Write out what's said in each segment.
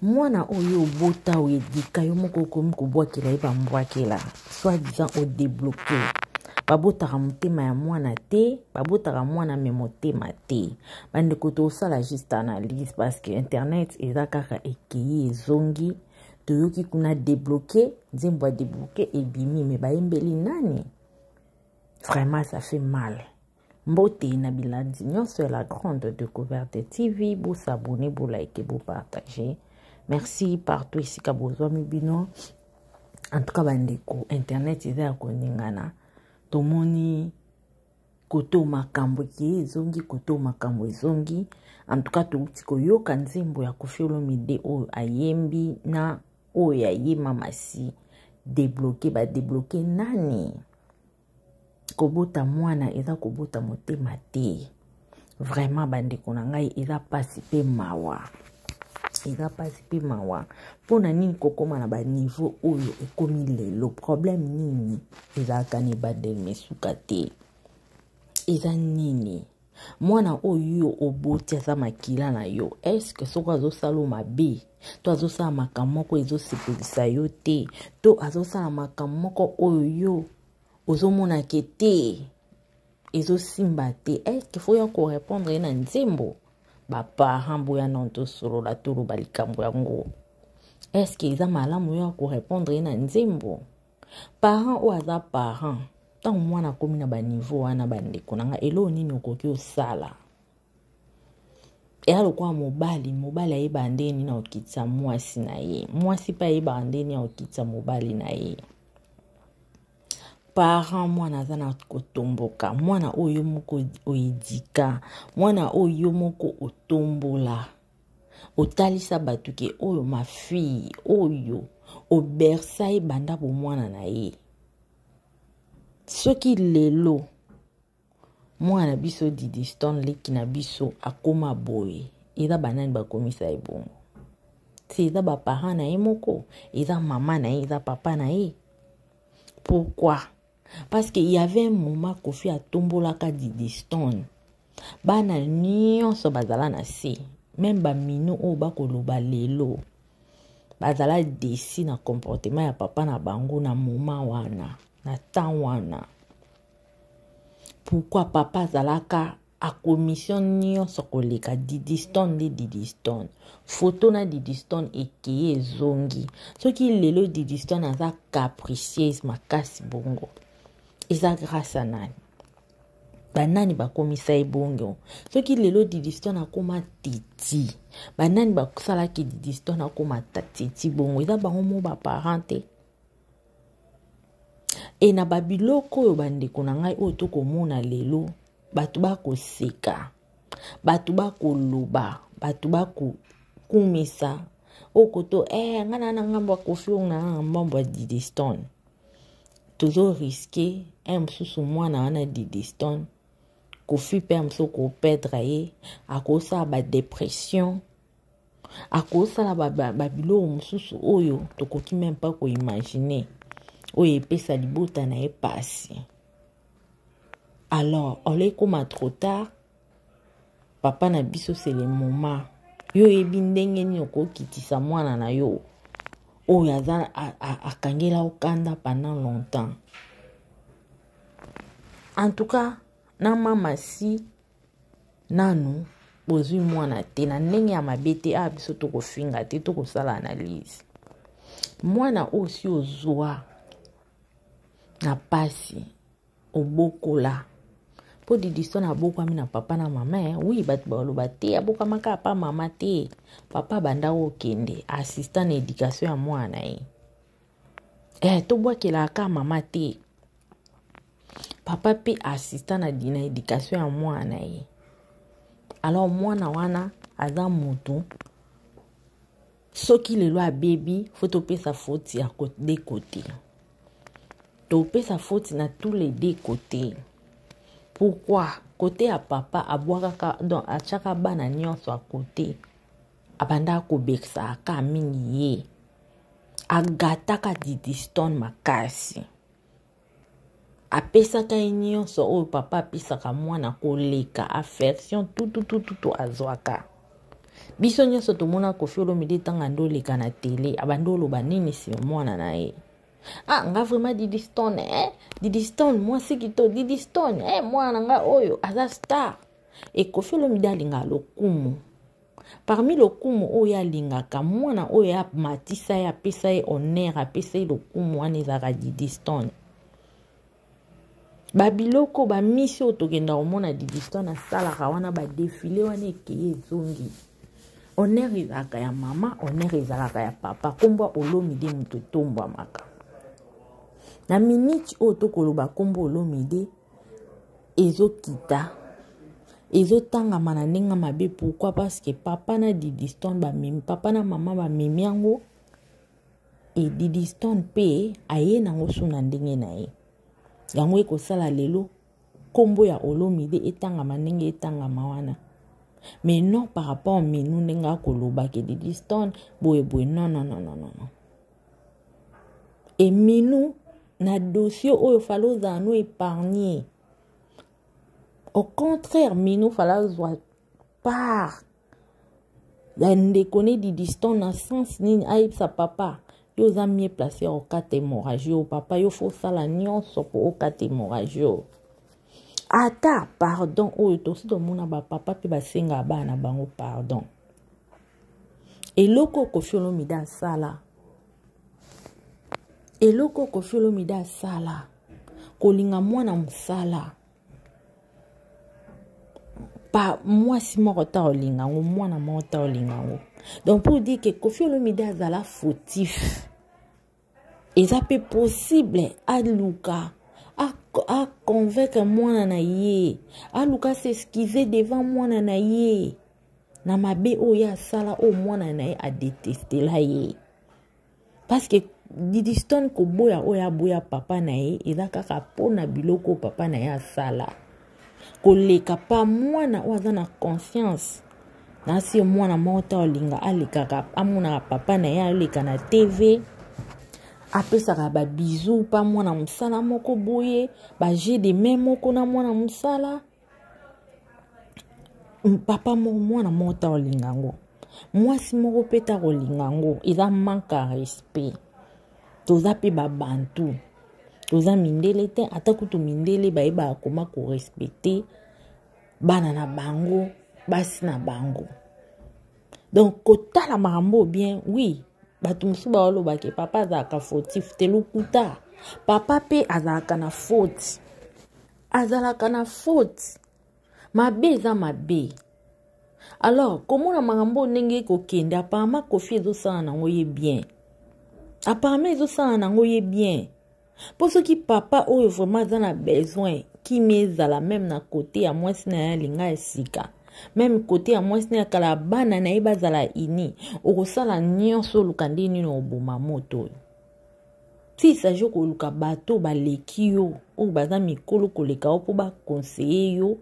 Mwana oyo obota oyedika yo moko okomi kobwakela ye bambwakela, soit disant odebloke. Babotaka motema ya mwana te, babotaka mwana me motema te. Bandeko, tosala juste analyse parce que internet eza kaka ekei ezongi. Toyoki kuna débloqué, nzembo ya débloqué ebimi, me bayembeli nani? Vraiment, ça fait mal. Mbote na bilandi nyonso ya La Grande Découverte TV, bosabone, bolike, bopartage. Merci partout esika bozwami bino. En tout cas bandeko, internet eza ya koningana. Tomoni koto makambo ekei ezongi, koto makambo ezongi. En tout cas touti koyoka nzembo ya Koffi Olomide oyo ayembi na oyo ya ye Mama Si, débloqué. Badébloqué nani? Kobota mwana eza kobota motema te. Vraiment bandeko na ngai, eza pasi mpe mawa, eza pasi mpe mawa. Mpona nini kokóma na baniveau oyo ekomi lelo? Problème nini ezalaka na ebandeli mesuka te? Eza nini? Mwana oyo oboti aza makila na yo. Eske soki azosala mabe to azosala makambo moko ezosepelisa yo te, to azosala makambo moko oyo yo ozomonake te, ezosimba te, eske fo ya korépondre ye na nzembo? Baparent, boya nano tosolola, toloba likambo yango. Eske eza malamu yo ya korépondre ye na nzembo? Parent oyo aza parent, ntango mwana akomi na baniveau wana, bandeko na ngai, eloko nini okoki osala? Eya lokola mobali. Mobali ayebaka ndenge nini akokitisa mwasi na ye, mwasi mpe ayebaka ndenge nini akokitisa mobali na ye. Parent, mwana aza na kotomboka, mwana oyo yo moko oedika, mwana oyo yo moko otombola, otalisa bato ke oyo ma fille, oyo obersa ye banda bomwana na ye. Soki lelo mwana na biso Didi Stone, leki na biso, akóma boye, eza banani bakomisa ye bongo? Si eza baparent na ye moko, eza mama na ye, eza papa na ye. Pourquoi? Parce que y avait un moment Koffi atombolaka Didi Stone, bana nyonso bazala na se, même bamino oyo bakoloba lelo bazala déçus na comportement ya papa na bango na moment wana, na temps wana. Pourquoi papa azalaka akomission nyonso koleka Didi Stone? Nde Didi Stone, foto na Didi Stone ekeye ezongi. Soki lelo Didi Stone aza capricieuse makasi bongo, eza grâce a nani? Banani bakomisa ye bongo? Soki lelo Didi Stone akóma titi, banani basalaki Didi Stone akóma titi bongo? Eza bango mo baparent te. E na babiloko oyo, bandeko na ngai, oyo tokomona lelo, bato bakoseka, bato bakoloba, bato bakokumisa okoto ngai na na ngambo ya Koffi, oyo na na ngambo ya Didi Stone. Tozorisquer un mosusu mwana wana Didi Stone, Koffi mpe ya mosusu koperdre ye, akosala badépression, akosala babiloko mosusu oyo tokoki même pas koimaginer, oyo epesa libota na ye pasi. Alors ole ekóma trop tard. Papa na biso, c'est le moment yo oyebi ndenge nini okokitisa mwana na yo oyo aza akangela okanda pendant longtemps. En tout cas na Mama Si, nanu bozwi mwana te na ndenge ya mabe te. Awa biso tokofinga te, tokosala analyse. Mwana oyo si ozwa na pasi, obokola, mpo Didi Stone abokwami na papa na mama. Oui, bato baloba te abokwamaka pa mama te. Papa banda okende assistant na éducation ya mwana na ye. Tobwakelaka mama te, papa mpe assistant na éducation ya mwana na ye. Alors mwana wana aza motu, soki lelo abebi, fo topesa faute ya deux côtés, topesa faute na tous les deux côtés. Pourquoi? Côté ya papa, abwakaka, donc atiaka bana nyonso à côté, abandaka kobekisaka mingi ye, agataka Didi Stone makasi, apesaka ye nyonso oyo papa apesaka mwana koleka, affection tututututu azwaka. Biso nyonso tomona Koffi Olomide ntango ando oleka na tele, abandi oloba nini sur mwana na ye. Ah, nga vraiment Didi Stone, eh? Didi Stone, mwasi kito, Didi Stone, eh? Mwana na nga oyo, aza star. E Koffi Olomide alingaka lokumu. Parmi lokumu oyo alingaka, mwana oyo amatisa ye, apesa ye honneur, apesa ye lokumu wana ezalaka Didi Stone. Babiloko bamisi oyo tokenda komona Didi Stone asalaka wana, badefile wana ekeye ezongi. Honneur ezalaka ya mama, honneur ezalaka ya papa. Kombo ya Olomide moto etombwamaka. Na minute oyo tokoloba kombo Olomide ezokita, ezotangama na ndenge mabe. Pourquoi? Parce que papa na Didi Stone bamemi, papa na mama bamemi yango, et Didi Stone pe aye nango su na ndenge na ye. Yango ekosala lelo kombo ya Olomide etangama ndenge etangama wana. Mais non par rapport Minou ndenge akoloba ke Didi Stone boye boye, non non non non non. Et Minou na dossier oyo fallait ozala no épargner. Au contraire, Minou fallait azwa part ya ndeko ne Didi Stone na sens nini ayebisa papa yo oza mieux placé ya kokata hémorragie oyo, papa yo fo osala nyonso po okata hémorragie oyo. Ata pardon oyo tosi tomona ba papa pe basengaka bana na bango pardon. Eloko Koffi Olomide asala, eloko Koffi Olomide asala, kolinga mwana mosala pa mwasi moko ta olinga yango, mwana moko ta olinga yango. Donc pour dire que Koffi Olomide azala fautif, eza pe possible aluka a convaincre mwana na ye, aluka s'excuser devant mwana na ye na mabe oyo asala, oyo mwana na ye adetestela ye. Parce que Didi Stone koboya oyo aboya papa na ye eza kaka mpona biloko oyo papa na ye asala, koleka pa mwana oyo aza na conscience. Nasi mwana moko ta olinga alekaka, amonaka papa na ye aleka na TV, apesaka ba bisous pa mwana mosala moko boye, ba jeu de main moko na mwana mosala. Papa moko, mwana moko ta olinga yango, mwasi moko pe ta kolinga yango, eza manque ya respect. Toza pe ba bantu, toza mindele te, ata kutu mindele bayebaka koma korespecte bana na bango, basi na bango. Donc kotala makambo bien, oui, bato mosusu balobaka papa azalaka fautif te, lokuta. Papa pe azalaka na faute, azalaka na faute, mabe eza mabe. Alors komona makambo ndenge ekokende, apparemment Koffi ezosala nango ye bien, apparemment ezosala nango ye bien. Po soki papa oyo vraiment aza na besoin kimia ezala même na côté ya mwasi na ye alinga ya sika, même côté ya mwasi na ye kala, bana na ye bazala uni, okosala nyonso oluka nde nini oboma moto oyo. Si il s'agit koluka bato baleki yo oyo baza mikolo koleka yo mpo baconseiller yo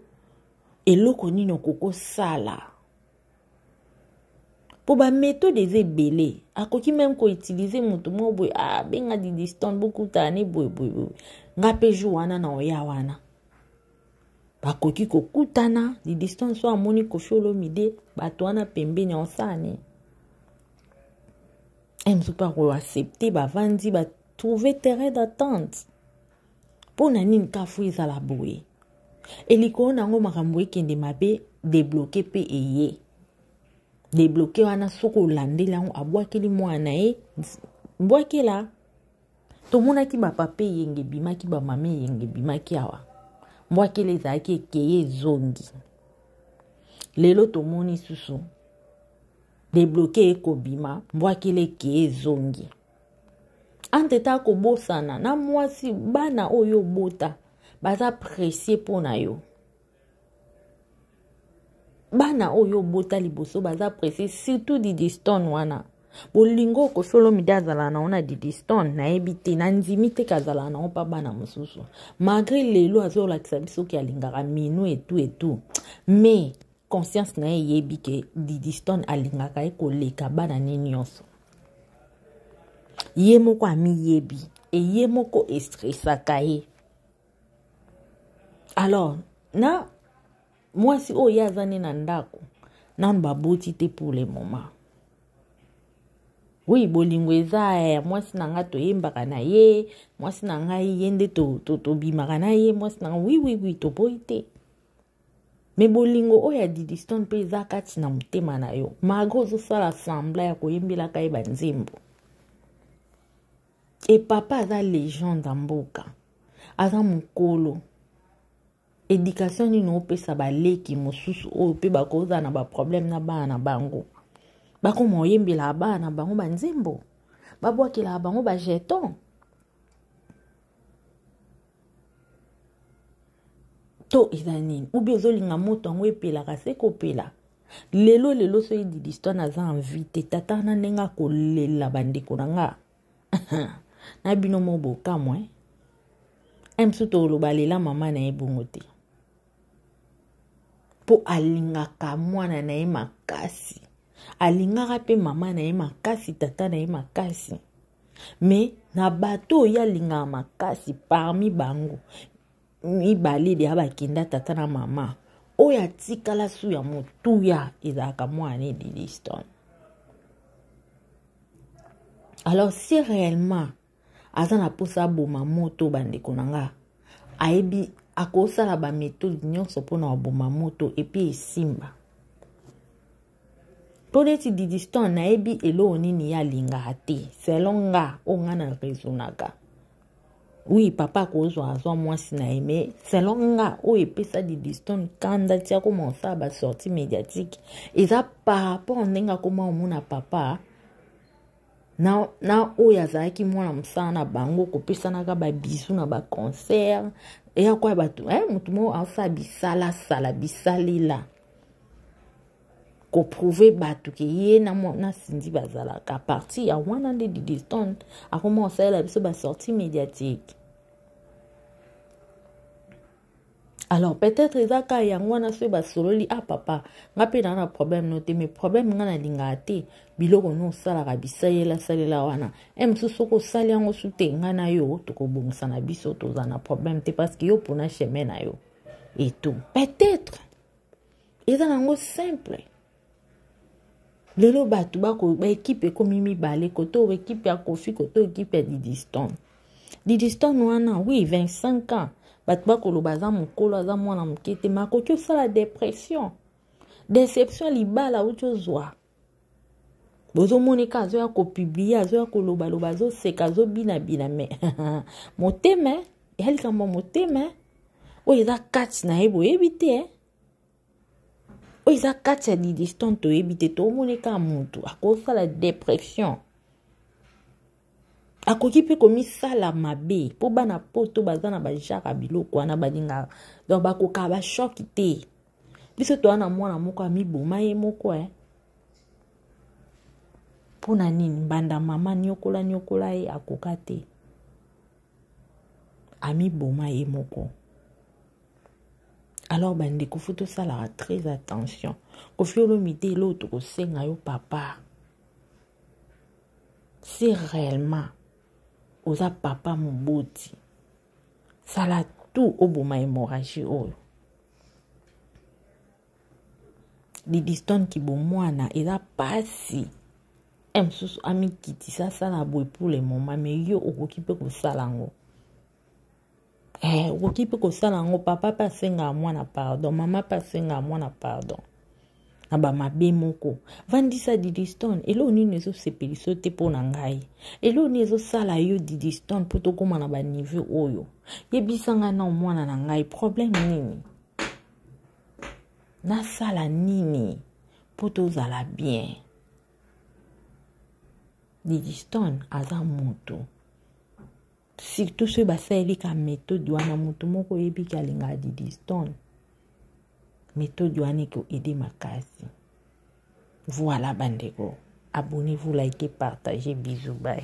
eloko nini okokosala, po ba méthode eza ebele. Akoki même koutiliser moto moko boye, ah, benga Didi Stone bokutana ne boye boye boye, nga mpe jour wana na oya wana bakoki kokutana. Didi Stone so amoni Koffi Olomide bato wana pembeni osala nini, mosusu mpe akoaccepte, bavandi batrouve terrain d'attente. Mpo na nini kafu ezala boye? Elikolo nango makambo ekende mabe, débloqué mpe eye débloqué wana. Soki olandeli yango, abwakeli mwana na ye mbwakela. Tomonaki bapapa eyenge ebimaki, bamama eyenge ebimaki awa, mbwakela ezalaki ekeye ezongi. Lelo tomoni susu débloqué ekobima, mbwakela ekeye ezongi. Entre ta kobosana na mwasi, bana oyo obota baza précieux mpo na yo, bana oyo obota liboso baza précieux, surtout Didi Stone wana. Bolingo Koffi Olomide azala na ona Didi Stone, nayebi te, nandimi te kazala na mpa bana mosusu, malgré lelo azolakisa biso ke alingaka Minou etu etu, mais conscience na ye eyebi ke Didi Stone alingaka ye koleka bana ne nyonso. Ye moko amiyebi e ye moko estresaka ye. Alors na mwasi oyo ye aza ne na ndako, Nanu baboti te pour le moment. Oui, bolingo eza eh, mwasi na nga toyembaka na ye, mwasi na ngai ye nde tobimaka to, to na ye, mwasi na nga oui oui oui toboyi te. Me bolingo oyo ya Didistone mpe eza kati na motema na yo, malgre ozosala sembla ya koyembelaka ye banzembo. E papa aza legende ya mboka, aza mokolo. Education nini opesa baleki mosusu oyo mpe bakozala na baproblème na bana na bango? Bakoma oyembelaka bana na bango banzembo, babwakelaka bango bajeton. To eza nini? Ubi ozolinga moto yango epelaka se kopela. Lelo lelo soki Didistone aza en vie te, tata wana ndenge akolela bandeko na nga na bino mo bokamwe. Mosusu toloba lela mama na ye bongo te, mpo alingaka mwana na ye makasi, alingaka mpe mama na ye makasi, tata na ye makasi. Me na bato oyo alingaka makasi parmi bango mibale deya bakenda tata na mama, oyo atikala su ya motuya ezalaka mwana ne Didistone. Alors si réellement aza na mposa aboma moto, bandeko na nga, ayebi akosala bametode nyonso mpona koboma moto epi esimba. Mpo neti Didistone nayebi eloko nini ye alingaka te, selon nga oyo nga na raisonnaka. Oui, papa akozwa azwa mwasi na ye, mais selon nga oyo epesa Didistone kanda ti akoma kosala basortie médiatique eza par rapport ndenge akoma komona papa na, na oyo azalaki mwana mosala na bango, kopesanaka babizu na baconcert eya kwa bato eh, motu moko asala bisalasala bisalela koprouve bato ke ye na, na Cindy bazalaka parti ya wana. Nde Didistone akoma kosalela biso basortie médiatique. Alors peut-être eza kaka yango wana soki basololi, ah papa, nga mpe naa na problème no te, mais problème nga nalingaka te biloko no osalaka bisalela salela wana. E mosusu soki osali yango su te, nga na yo tokobongisa na biso, toza na problème te, parce que yo mpona chemin na yo et tout. Peut-être eza nango simple. Lelo bato baekipe ekomi mibale, koto ekipe ya Kofi, koto ekipe ya Didistone. Didistone wana, oui, 25 ans, bato bakoloba aza mokolo, aza mwana moke te, ma akoki osala dépression, déception libala auti ozwa. Bozomoneka azoya kopiblie, azoya kolobaloba, azoseka, azobinabina, me motema ya likambo, motema oyo eza kati na ye boyebi te, oyo eza kati ya Didistone toyebi te. Tomoni kaka motu akosala dépression, akoki mpe komisala mabe, mpo bana poto baza na bajare ya biloko wana balingaka, donc bakokaka bashoki te. Biso toza na mwana moko amiboma ye moko eh. Mpo na nini? Mbanda mama niokola niokola ye, akoka te, amiboma ye moko. Alors bandeko, fo tosalaka très attention. Kofi Olomide, eloko tokosenga yo papa, si réellement oza papa moboti, sala tout oboma hémorragie oyo. Didistone kibomwana eza pasi. E mosusu amikitisa, asala boye pour le moment, mais yo okoki mpe kosala yango. Okoki mpe kosala yango. Papa mpe asengaka mwana pardon, mama mpe asengaka mwana pardon na bamabe moko. Vandisa Didistone, eloko nini ezosepelisa yo te mpo na ngai? Eloko nini ezosala yo Didistone mpo tokóma na baniveau oyo? Yebisa ngai na mwana na ngai, problème nini? Nasala nini mpo tozala bien? Didistone aza motu, surtout soki basaleli ka méthode wana. Motu moko oyebi ke alingaka Didistone, méthode wana ekoede makasi. Voilà bandeko, abonnez-vous, likez, partagez, bisous, bye.